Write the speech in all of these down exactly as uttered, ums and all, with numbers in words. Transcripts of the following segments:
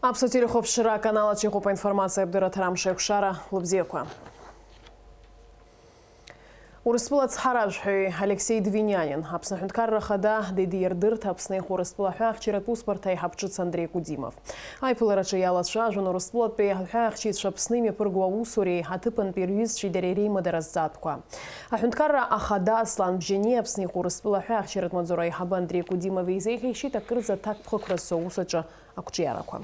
Аԥсуа телехәаԥшра аканал аҿы иҟоуп аинформациа абдырраҭара амш еиқәшара. Лыбзиақәа. Урыстәыла ацҳаражәҳәаҩ Алексеи Двинянин, Аԥсны аҳәынҭқарра ахада Дедиа Рдырҭа, Аԥсны еихоу Урыстәыла аҳәаахьчаратә усбарҭа аиҳаб ҿыц Андреи Кудимов. Аиԥылараҿы иалацәажәон Урыстәылатәи аҳәаахьчаҩцәа Аԥсны имҩаԥырго аусуреи аҭыԥантәи рҩызцәеи дареи реимадара азҵаатәқәа. Аҳәынҭқарра ахада Аслан Бжьани, Аԥсны иҟоу Урыстәыла аҳәаахьчаратә маҵзура аиҳабы Андреи Кудимов еизеихьеишьеит акырӡа аҭакԥхықәра зцо аус аҿы ақәҿиарақәа.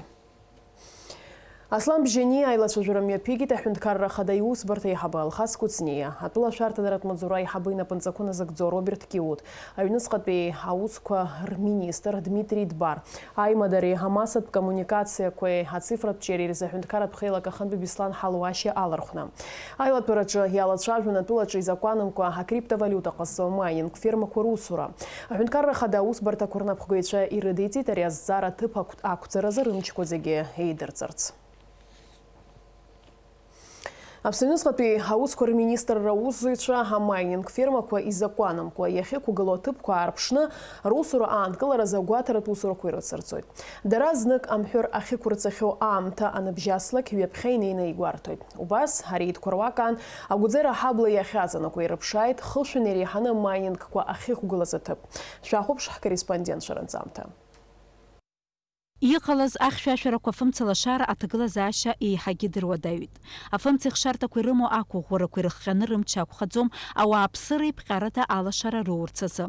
Аслан Бжьани аилацәажәара мҩаԥигеит аҳәынҭқарра ахада иусбарҭа аиҳабы Алхас Кәыҵниа, атәыла ашәарҭадаратә маҵзура аиҳабы инапынҵақәа назыгӡо Роберт Киут, аҩныҵҟатәи аусқәа рминистр Дмитри Дбар, аимадареи амассатә коммуникациақәеи ацифратә ҿиареи рзы аҳәынҭқарратә хеилак ахантәи Беслан Ҳалуашьа алархәны. Аилатәараҿы иалацәажәон атәылаҿы изакәанымкәа акриптовалиута ҟазҵо амайнинг фермақәа русура. Аҳәынҭқарра ахада аусбарҭақәа рнапхгаҩцәа ирыдиҵеит ари азҵаара аҭыԥ ақә-, ақәҵаразы рымчқәа зегьы еидырҵарц. Аԥсны аҩныҵҟатәи аусқәа рминистрра аусзуҩцәа амайнинг фермақәа изакәанымкәа иахьықәгылоу аҭыԥқәа аарԥшны, русура аанкыларазы агәаҭаратә усурақәа ирыцырҵоит. Дара знык амҳәыр ахьықәырҵахьоу аамҭа аныбжьаслак, ҩаԥхьа инеины игәарҭоит. Убас, ареидқәа руак аан, Агәӡера аҳабла иахьаҵанакуа ирыԥшааит хышәан иреиҳаны амайнингқәа ахьықәгылаз аҭыԥ. Шәахәаԥш ҳкорреспондентцәа ранҵамҭа. Иҟалаз ахьшәашәарақәа афымцалашара аҭагылазаашьа еиҳагьы дыруадаҩит. Афымцеихшарҭақәа ирымоу ақәыӷәӷәарақәа ирыхҟьаны рымч ақәхаӡом ауааԥсыра иԥҟьарада алашара роурц азы.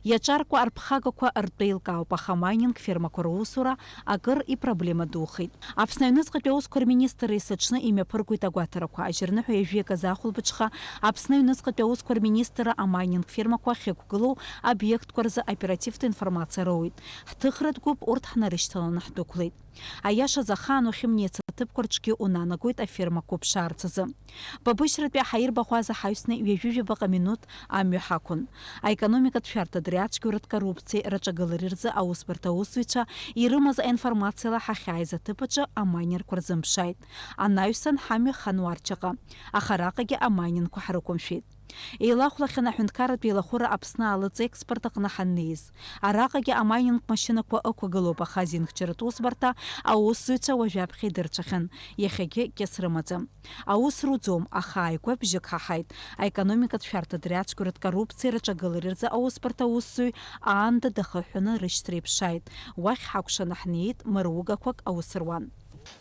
Иаҿаркуа арԥхагақәа ртәы еилкаауп, аха амайнинг фермақәа русура акыр ипроблема духеит. Аԥсны аҩныҵҟатәи аусқәа рминистр есыҽны имҩаԥыргоит агәаҭарақәа. Ажьырныҳәа ҩажәи акы азы ахәылбыҽха Аԥсны аҩныҵҟатәи аусқәа рминистрра амайнинг фермақәа ахьықәгылоу обиектқәа рзы оперативтә информациа роуеит. Ҳҭыхратә гәыԥ урҭ ҳнарышьҭаланы ҳдәықәлеит. Аиашаз, ахаан уахьымнеиц аҭыԥқәа рҿгьы унанагоит афермақәа уԥшаарц азы. Бабышьратәи аҳаирбаӷә азы ҳаҩсны ҩажәи жәабаҟа минуҭ амҩа ҳақәын. Аекономикатә шәарҭадареи ацәгьоуратә коррупциеи рыҿагылареи рзы аусбарҭа аусзуҩцәа ирымаз аинформациала ҳахьааиз аҭыԥ аҿы амайнерқәа рзымԥшааит. Анаҩсан ҳамҩа хан Уарчаҟа, аха араҟагьы амайнингқәа ҳрықәымшәеит. Еилахәлахьан аҳәынҭқарратә еилахәыра Аԥсны аалыҵ-експорт аҟны ҳаннеиз. Араҟагьы амайнинг машьынақәа ықәгылоуп, аха азинхьчаратә усбарҭа аусзуҩцәа уажәаԥхьа идырцәахьан, иахьагьы кьыс рымаӡам. Аус руӡом, аха ааигәа бжьык ҳаҳаит. Аекономикатә шәарҭадареи ацәгьоуратә коррупциеи рыҿагылареи рзы аусбарҭа аусзуҩ аанда дахыҳәҳәаны рышьҭра иԥшааит. Уахь ҳакәшаны ҳнеит, мыругақәак аус руан.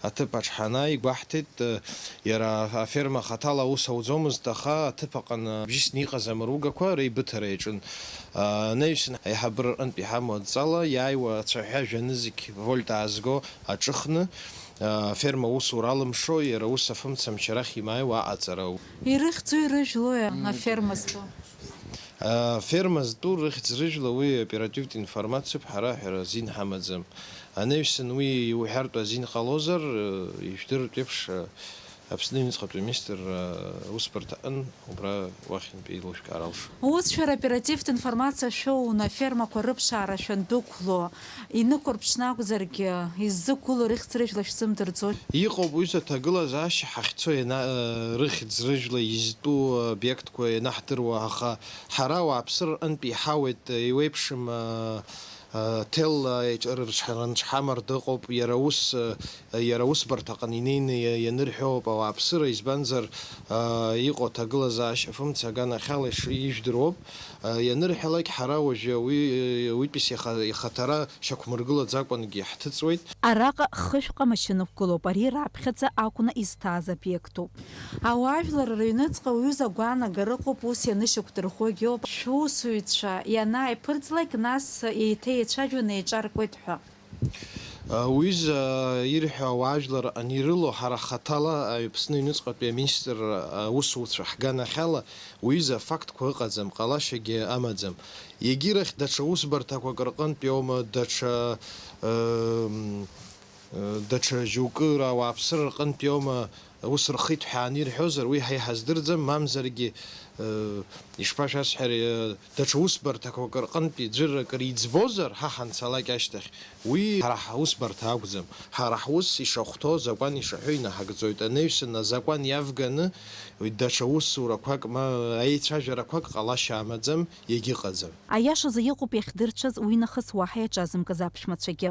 Аҭыԥ аҿы ҳанааи, игәаҳҭеит, э, иара аферма хаҭала аус ауӡомызт, аха аҭыԥ аҟны бжьысны иҟаз амыругақәа реибыҭара иаҿын. Анаҩсан аиҳабыра рҟынтә иҳамоу адҵала иааиуа ацәаҳәа жәанызқь вольт аазго аҿыхны, аферма аусура алымшо, иара ус афымцамч арахь имааиуа аҟаҵара. Ирыхьӡои ирыжәлои аферма зтәу? Аферма зтәу рыхьӡ-рыжәла уи оперативтә информациоуп, ҳара аҳәара азин ҳамаӡам. Анаҩсан уи иуҳәартә азин ҟалозар, ижәдыртә еиԥш, Аԥсны аҩныҵҟатәи аминистрра аусбарҭа аҟын убра уахьынтәи еилушәкаар алшоит. Ус шәара оперативтә информациа шәоуны афермақәа рыԥшаара шәандәықәло, инықәырԥшны акәзаргьы, иззықәгылоу рыхьӡ-рыжәла шәзымдырӡои? Иҟоуп уи аҭагылазаашьа ҳахьцо иана-, рыхьӡ-рыжәла изтәу обиектқәа ианаҳдыруа, аха ҳара ауааԥсыра рҟынтә иҳауеит, еиуеиԥшым, ҭелла рыҽҳамарда ыҟоуп, иара ус, иара усбарҭаҟны инеины ианырҳәо ауп ауааԥсыра, избанзар, иҟоу аҭагылазаашьа фымца аганахьала иш-, ижәдыруоуп. Ианырҳәалак, ҳара уажәы уи, уитәыс иаха-, ихаҭара шьақәмыргылаӡакәангьы ҳҭыҵуеит. Араҟа хышәҟа машьына ықәгылоуп, ари раԥхьаӡа акәны изҭааз обиектуп. Ауаажәлар рыҩныҵҟа уҩыза агәаанагара ыҟоуп, ус ианышьақәдырӷәӷәогьы ыҟоуп. Шәусзуҩцәа ианааиԥырҵлак, нас еиҭа еицәажәо неиҿаркуеит ҳәа. Уҩыза ирҳәо ауаажәлар анирыло, ҳара хаҭала Аԥсны аҩныҵҟатәи аминистрра аусуцәа ҳганахьала уҩыза афактқәа ыҟаӡам, ҟалашьагьы амаӡам. Егьирахь даҽа усбарҭақәак рҟынтә иоума, даҽа, ыы, даҽа џьоукы рауааԥсыра рҟынтә иоума ус рхы иҭҳәааны ирҳәозар, уи ҳа иҳаздырӡам, мамзаргьы, Ишԥашәасҳәари, даҽа усбарҭақәак рҟынтәи ӡәыр акыр иӡбозар, ҳа ҳанцалак ашьҭахь, уи ҳара ҳусбарҭа акәӡам. Ҳара ҳус ишахәҭоу, азакәан ишаҳәо инаҳагӡоит. Анаҩсан азакәан иавганы, уи даҽа усурақәак ма аицәажәарақәак ҟалашьа амаӡам, иагьыҟаӡам. Аиашазы иҟоуп иахьдырцәаз, уи нахыс уаҳа иаҿазымкыз аԥшәмацәагьы.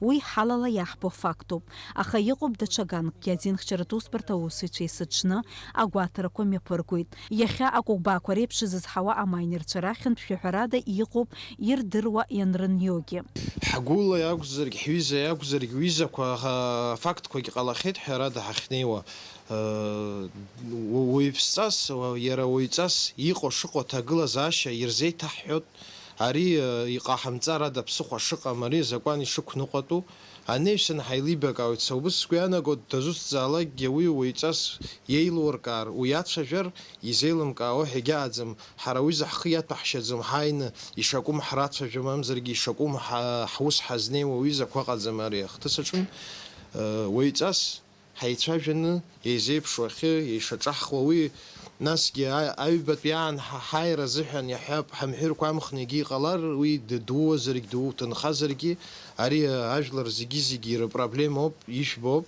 Уи ҳалала иаҳбо фактуп. Аха иҟоуп даҽа ганкгьы, азинхьчаратә усбарҭа аусзуҩцәа есыҽны агәаҭарақәа мҩаԥыргоит. Иахьа акәыкәбаақәа реиԥш изызҳауа амайнерцәа рахьынтә шәаҳәарада иҟоуп ирдыруа ианрыниогьы. Ҳгәыла иакәзаргь, ҳҩыза иакәзаргь, ҩызақәа, аха афактқәагь ҟалахьеит ҳәарада ҳахьнеиуа. Уаҩԥсҵас, иара уаҩҵас иҟоу шыҟоу аҭагылазаашьа ирзеиҭаҳҳәоит. Ари иҟаҳамҵарада ԥсыхәа шыҟам, ари азакәан ишықәныҟәатәу. Анаҩсан ҳаилибакаауеит, са убыс сгәы иаанагоит, дазусҭзаалакгьы уи уаҩҵас иеилуркаар, уи ацәажәар, изеилымкаауа ҳәа егьаҟаӡам. Ҳара уҩыза ҳхы иаҭәаҳшьаӡом, ҳааины ишакәым ҳрацәажәо, мамзаргьы ишакәым ҳа-, ҳус ҳазнеиуа уҩызақәа ыҟаӡам ари ахҭыс аҿы. Уаҩҵас ҳаицәажәаны, еизеиԥшу ахьы еишаҿаҳхуа уи, насгьы а-, аҩбатәи аан ҳа-, ҳааира азыҳәан иаҳҳәап, ҳамҳәырқәа амхны егьа иҟалар, уи д-, дууазаргь, ду-, дҭынхазаргьы, ари, а, ажәлар зегьы-зегьы рпроблемоуп, ижәбоуп,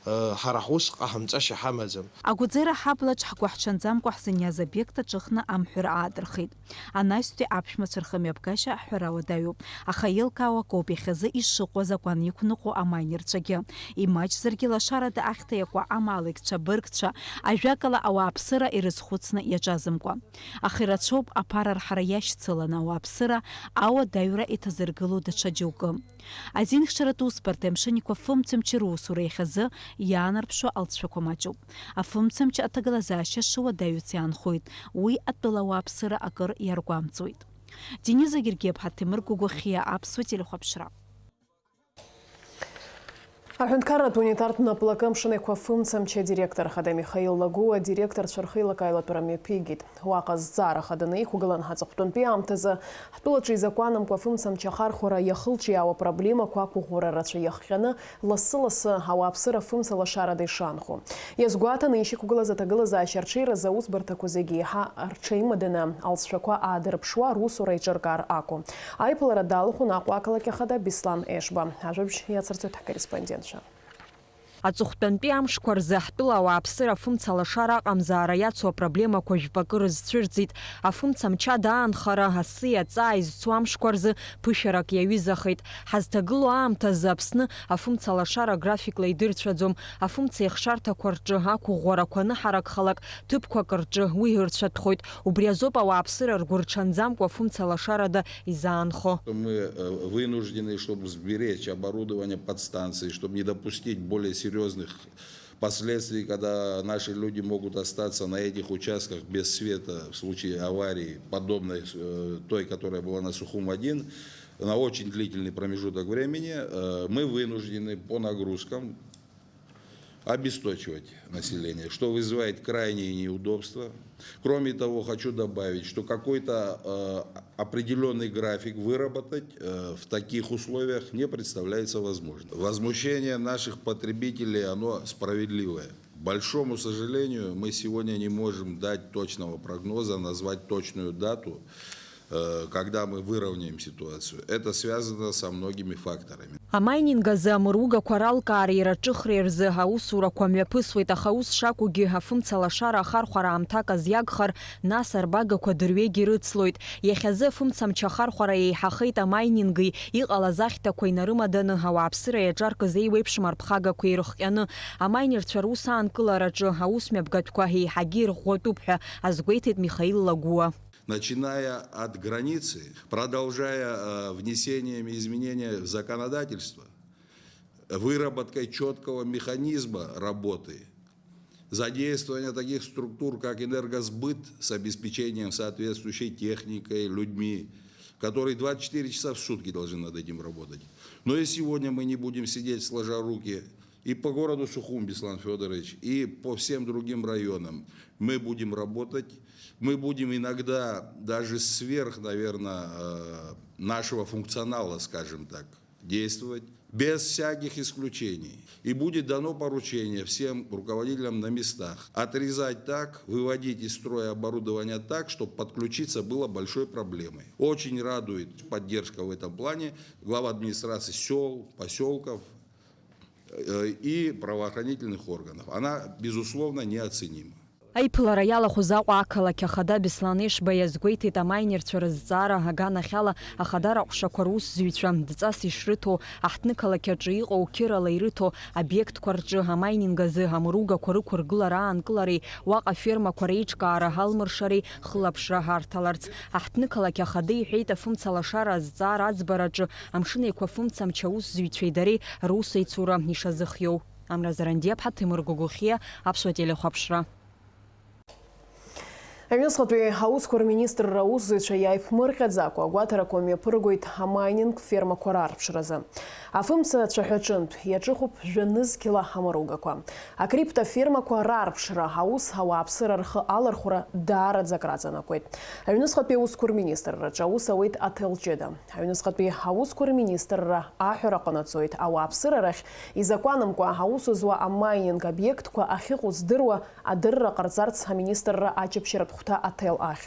а, ҳара ҳус ҟаҳамҵашьа ҳамаӡам. Агәаӡера ҳаблаҿ ҳгәыҳҽанӡамкәа ҳзыниаз обиект аҿыхны амҳәыр аадырхеит. Анаҩстәи аԥшәмацәа рхымҩаԥгашьа ҳҳәара уадаҩуп, аха еилкаауа акоуп иахьазы ишыҟоу азакәан иқәныҟәо амайнерцәагьы. Имаҷзаргьы лашарада ахьҭа иакуа амаалықьцәа, абыргцәа, ажәакала, ауааԥсыра ирызхәыцны иаҿазымкуа. Аха ирацәоуп аԥара арҳара иашьцыланы ауааԥсыра ауадаҩра иҭазыргылоу даҽа џьоукы. Азинхьчаратә усбарҭеи амшынқәа фымцамчи русура иахьазы иаанарԥшуа алҵшәақәа маҷуп. Афымцамч аҭагылазаашьа шыуадаҩыц иаанхоит, уи атәыла ауааԥсыра акыр иаргәамҵуеит. Дениза Гергиаԥҳа, Ҭемыр Гәыгәахьиа, Аԥсуа телехәаԥшра. Аҳәынҭқарратә унитартә наплакы амшын еиқәа фымцамч адиректор ахада Михаил Лагәыуа адиректорцәа рхеилак аилатәара мҩаԥигеит. Уаҟа зҵаара хаданы иқәгылан ҳаҵыхәтәантәи аамҭазы ҳтәылаҿы изакәанамкәа афымцамч ахархәара иахылҿиаауа проблемақәа ақәыӷәӷәара рацәа иахҟьаны, лассы-лассы ауааԥсыра афымца лашарада ишаанхо. Иазгәаҭаны ишьақәгылаз аҭагылазаашьа арҽеиразы аусбарҭақәа зегьы еиҳа рҽеимаданы, алҵшәақәа аадырԥшуа, русура еиҿыркаар акәу. Аиԥылара далахәын Аҟәа ақалақь ахада Беслан Ешба. Ажәабжь иацырҵоит ҳкорреспондентцәа. Аҵыхәтәантәи амшқәа рзы ҳтәыла ауааԥсыра афымца лашара аҟамзаара иацу апроблемақәа жәпакы рызцәырҵит. Афымца мчада аанхара, асы иаҵаа изцу амшқәа рзы ԥышәарак иаҩызахеит. Ҳазҭагылоу аамҭазы Аԥсны афымца лашара графикла идырцәаӡом. Афымца еихшарҭақәа рҿы ақәыӷәӷәарақәа аныҳаракхалак, ҭыԥқәак рҿы уи ырцәатәхоит. Убри азоуп ауааԥсыра ргәырҽанӡамкәа афымца лашарада изаанхо. Мы, э, вынуждены, чтобы сберечь оборудование подстанции, чтобы не допустить более серьёзных последствий, когда наши люди могут остаться на этих участках без света в случае аварии, подобной, э, той, которая была на Сухум один, на очень длительный промежуток времени, э, мы вынуждены по нагрузкам обесточивать население, что вызывает крайние неудобства. Кроме того, хочу добавить, что какой-то, э, определённый график выработать, э, в таких условиях не представляется возможным. Возмущение наших потребителей, оно справедливое. К большому сожалению, мы сегодня не можем дать точного прогноза, назвать точную дату, э, когда мы выровняем ситуацию. Это связано со многими факторами. Амайнинг азы амыругақәа ралкаареи раҿыхреи рзы аусурақәа мҩаԥысуеит, аха ус шакәугьы, афымца лашара ахархәара аамҭак азиагхар, нас арбагақәа дырҩегьы ирыцлоит. Иахьазы афымцамч ахархәара еиҳахеит амайнинги, иҟалаз ахьҭақәа инарымаданы, ауааԥсыра иаҿаркыз еиуеиԥшым арԥхагақәа ирыхҟьаны. Амайнерцәа рус аанкылараҿы аусмҩаԥгатәқәа еиҳагьы ирӷәӷәатәуп ҳәа азгәеиҭеит Михаил Лагәыуа. Начиная от границы, продолжая, э, внесением изменения в законодательство, выработкой чёткого механизма работы, задействование таких структур, как Энергосбыт, с обеспечением соответствующей техникой, людьми, которые двадцать четыре часа в сутки должны над этим работать. Но и сегодня мы не будем сидеть сложа руки и по городу Сухум, Беслан Фёдорович, и по всем другим районам. Мы будем работать, мы будем иногда даже сверх, наверное, э, нашего функционала, скажем так. действовать без всяких исключений. И будет дано поручение всем руководителям на местах отрезать так, выводить из строя оборудование так, чтобы подключиться было большой проблемой. Очень радует поддержка в этом плане глав администрации сел, поселков, э, и правоохранительных органов. Она, безусловно, неоценима. Аиԥылара иалахәыз Аҟәа ақалақь ахада Беслан Ешба иазгәеиҭеит амайнерцәа рызҵаара аганахьала ахадара аҟәшақәа русзуҩцәа дҵас ишрыҭо, аҳҭнықалақь аҿы иҟоу қьырала ирыҭо обиектқәа рҿы амайнинг азы амыругақәа рықәыргылара аанкылареи уаҟа афермақәа реиҿкаара алмыршареи хылаԥшра арҭаларц. Аҳҭнықалақь ахада иҳәеит афымца лашара азҵаара аӡбараҿы Амшын Еиқәа фымца мчы аусзуҩцәеи дареи русеицура ишазыхиоу. Амра Зарандиаԥҳа, Ҭемыр Гогохиа, Аԥсуа телехәаԥшра. Аҩныҵҟатәи аусқәа рминистрра аусзуҩцәа иааиԥмырҟьаӡакәа агәаҭарақәа мҩаԥыргоит амайнинг фермақәа раарԥшразы. Афымца цәаҳәаҿынтә иаҿыхуп жәа-нызқьла амаругақәа. Акриптофермақәа раарԥшра аус ауааԥсыра рхы алархәра даараӡа акраҵанакуеит. Аҩныҵҟатәи аусқәа рминистрраҿы аус ауеит аҭел ҷыда. Аҩныҵҟатәи аусқәа рминистрра аҳәара ҟанаҵоит ауааԥсыра рахь изакәанымкәа аус зуа амайнинг обиектқәа ахьыҟоу здыруа адырра ҟарҵарц аминистрра ачаԥшьаратә хәҭа аҭел ахь.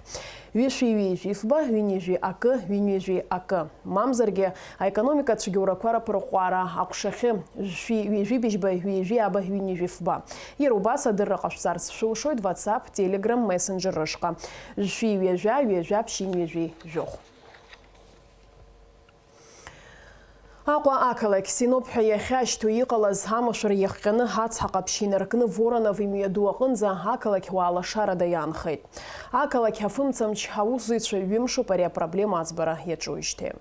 Ҩышәи ҩажәи фба, ҩынҩажәи акы, ҩынҩажәи акы. Мамзаргьы, аекономика ацәгьоурақәа раԥырҟәара аҟәшахьы, жәшәи ҩажәи быжьба, ҩажәи аба, ҩынҩажәи фба. Иара убас адырра ҟашәҵарц шәылшоит WhatsApp, Telegram, Messenger рышҟа. Жәшәи ҩажәа, ҩажәа ԥшьынҩажәи жәохә. Аҟәа ақалақь Синоп ҳәа иахьашьҭоу иҟалаз амашәыр иахҟьаны ацҳа ҟаԥшь инаркны Воронов имҩаду аҟынӡа ақалақь уаа лашарада иаанхеит. Ақалақь афымцамч аусзуҩцәа ҩымшуп ари апроблема аӡбара иаҿуижьҭеи.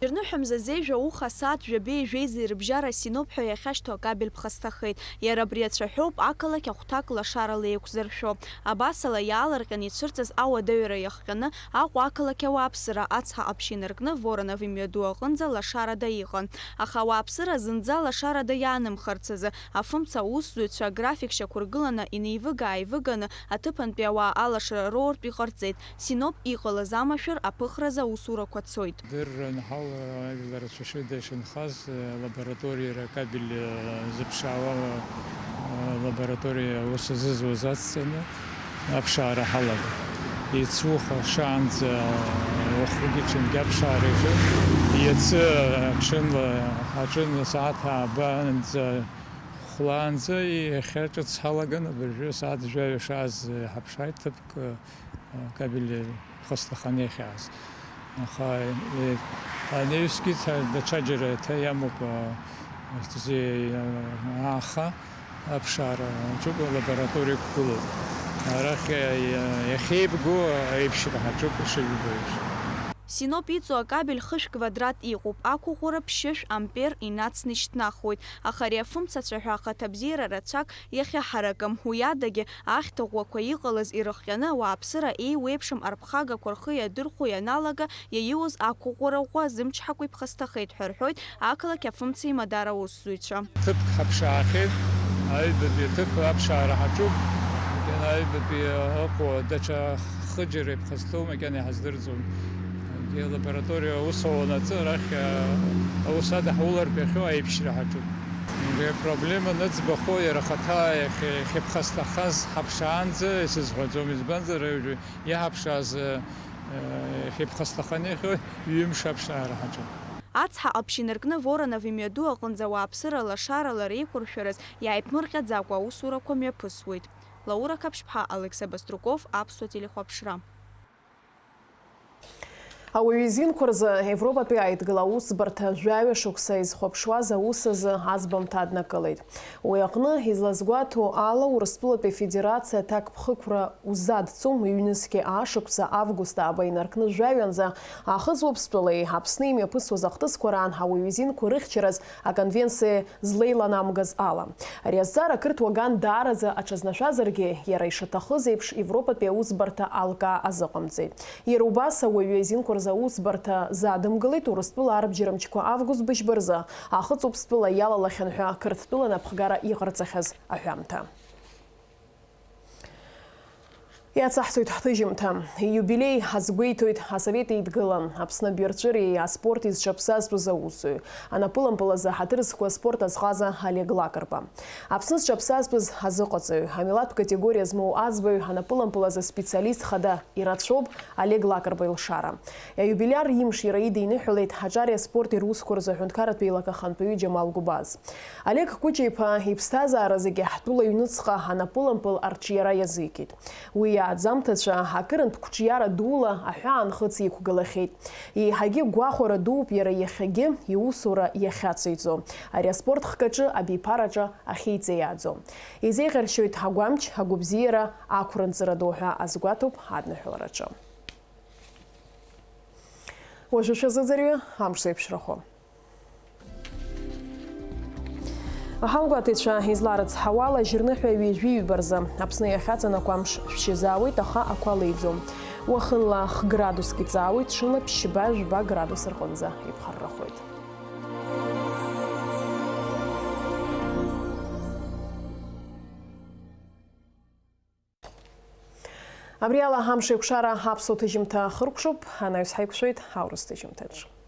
Ҩырныҳәа мзазеижәа уха асааҭ жәабеи жәеизеи рыбжьара Синоп ҳәа иахьашьҭоу акабель ԥхасҭахеит. Иара абри ацәаҳәоуп ақалақь ахәҭак лашарала еиқәзыршәо. Абасала иаалырҟьаны ицәырҵыз ауадаҩра иахҟьаны Аҟәа ақалақь ауааԥсыра ацҳа ҟаԥшь инаркны Воронов имҩаду аҟынӡа лашарада иҟан. Аха ауааԥсыра зынӡа лашарада иаанымхарц азы, афымца аусзуҩцәа аграфик шьақәыргыланы инеивыга-ааивыганы аҭыԥантәи ауаа алашара роуртә иҟарҵеит. Синоп иҟалаз амашәыр аԥыхразы аусурақәа цоит. Дырра анҳалара, ажәлар ацәашьыда ишынхаз, лабораториара акабель зыԥшаауа, лабораториа аус азызуаз ацҵаны аԥшаара ҳалагеит. Иацы уха шаанӡа уахгьы-ҽынгьы аԥшаара иаҿын. Иацы аҽынла, аҽын асааҭ ааба анӡа хәлаанӡа, иахьа ҿыц ҳалаган, абыржәы асааҭ жәаҩа шааз ҳаԥшааит, ҭыԥк акабель ԥхасҭаханы иахьааз. Аха, е, анаҩсгьы даҽаџьара еиҭа иамоуп, а, зи-, а, ааха аԥшаара аҿуп, алабораториа ықәгылоуп. Арахь, е, иахьеибгоу аиԥшьра ҳаҿуп, ишыжәбо еиԥш. Синоп иҵоу акабель хышә квадрат иҟоуп, ақәыӷәӷәара ԥшьышә ампер инацны ишьҭнахуеит, аха ари афымцацәа ҳәа ахаҭабзиара рацәак иахьаҳаракым, уи адагьы, ахьҭа ӷәӷәақәа иҟалаз ирыхҟьаны, ауааԥсыра еиуеиԥшым арԥхагақәа рхы иадырхәо ианалага, иаиуз ақәыӷәӷәара ӷәӷәа зымчҳакәа иԥхасҭахеит ҳәа рҳәоит ақалақь афымца имадара аусзуҩцәа. Ҭыԥк ҳаԥшаахьеит, аҩбатәи аҭыԥ аԥшаара ҳаҿуп, макьана аҩбатәи ыҟоу даҽа хыџьара иԥхасҭоу макьана иҳаздырӡом. Алабораториа аус ауанаҵы, арахь, а, аус адаҳулартә иахьоу аиԥшьра ҳаҿуп. Ари апроблема ныӡбахо иара ахаҭа иахьа-, иахьыԥхасҭахаз ҳаԥшаанӡа исызҳәаӡом, избанзар, уажәы иаҳаԥшааз, э, иахьыԥхасҭаханы иахьоу ҩымш аԥшаара ҳаҿын. Ацҳа ҟаԥшь инаркны Воронов имҩаду аҟынӡа ауааԥсыра лашарала реиқәыршәараз иааиԥмырҟьаӡакәа аусурақәа мҩаԥысуеит. Лаура Қаԥшьԥҳа, Алықьса Баструков, Аԥсуа телехәаԥшра. Ауаҩы изинқәа рзы Европатәи аидгыла аусӡбарҭа жәаҩа шықәса изхәаԥшуаз аус азы аӡбамҭа аднакылеит. Уи аҟны излазгәаҭоу ала, Урыстәылатәи Афедерациа аҭакԥхықәра узадҵом, ҩнызқьи ашықәса август ааба инаркны жәаҩанӡа Аахыҵ Уаԥстәылеи Аԥсни имҩаԥысуаз ахҭысқәа раан ауаҩы изинқәа рыхьчараз аконвенциа злеиланамгаз ала. Ари азҵаара ақырҭуа ган даараӡа аҽазнашәазаргьы, иара ишаҭахыз еиԥш Европатәи аусбарҭа алкаа азыҟамҵеит. Иара убас ауаҩы изинқәа рзы аусбарҭа задымгылеит Урыстәыла арбџьармчқәа август быжьба рзы Аахыҵ Уаԥстәыла иалалахьан ҳәа Қырҭтәыла напхгара иҟарҵахьаз аҳәамҭа. Иацаҳҵоит ҳҭыжьымҭа. Ииубилеи азгәеиҭоит Асовет Еидгыла, Аԥсны абирҵәыреи аспорти зҽаԥсазтәыз аусзуҩ, анапылампыл азы ҳаҭыр зқәу аспорт азҟаза Олег Лакрба. Аԥсны зҽаԥсазтәыз азыҟаҵаҩ, амилаҭтә категориа змоу аӡбаҩ, анапылампыл азы специалист хада ирацәоуп Олег Лакрба илшара. Аиубилиар имш иара ида иныҳәалеит аҿари аспорти русқәа рзы аҳәынҭқарратә еилак ахантәаҩы Џьамал Гәбаз. Олег Кәыча-иԥа иԥсҭазаара зегьы ҳтәыла аҩныҵҟа анапылампыл арҿиара иазикит. Уи иааӡамҭацәа акырынтә қәҿиара дула аҳәаанхыҵ иқәгылахьеит. Еиҳагьы гәахәара дууп иара иахьагьы иусура иахьациҵо, ари аспорт хкаҿы абиԥараҿы ахьеиҵеиааӡо. Изеиӷьаршьоит агәамч, агәабзиара, ақәрынҵыра ду ҳәа азгәаҭоуп адныҳәалараҿы. Уажәы шәазыӡырҩы амш зеиԥшрахо. Аҳаугәаҭаҩцәа изларыцҳауала, жьырныҳәа ҩажәи ҩба рзы Аԥсны иахьаҵанакуа амш шәшьазаауеит, аха ақәа леиӡом. Уахынла х-градуск иҵаауеит, ҽынла ԥшьба-жәба градус рҟынӡа иԥхаррахоит. Абри ала амш еиқәшара аԥсуа ҭыжьымҭа ахыркәшоуп, анаҩс ҳаиқәшәоит аурыс ҭыжьымҭаҿы.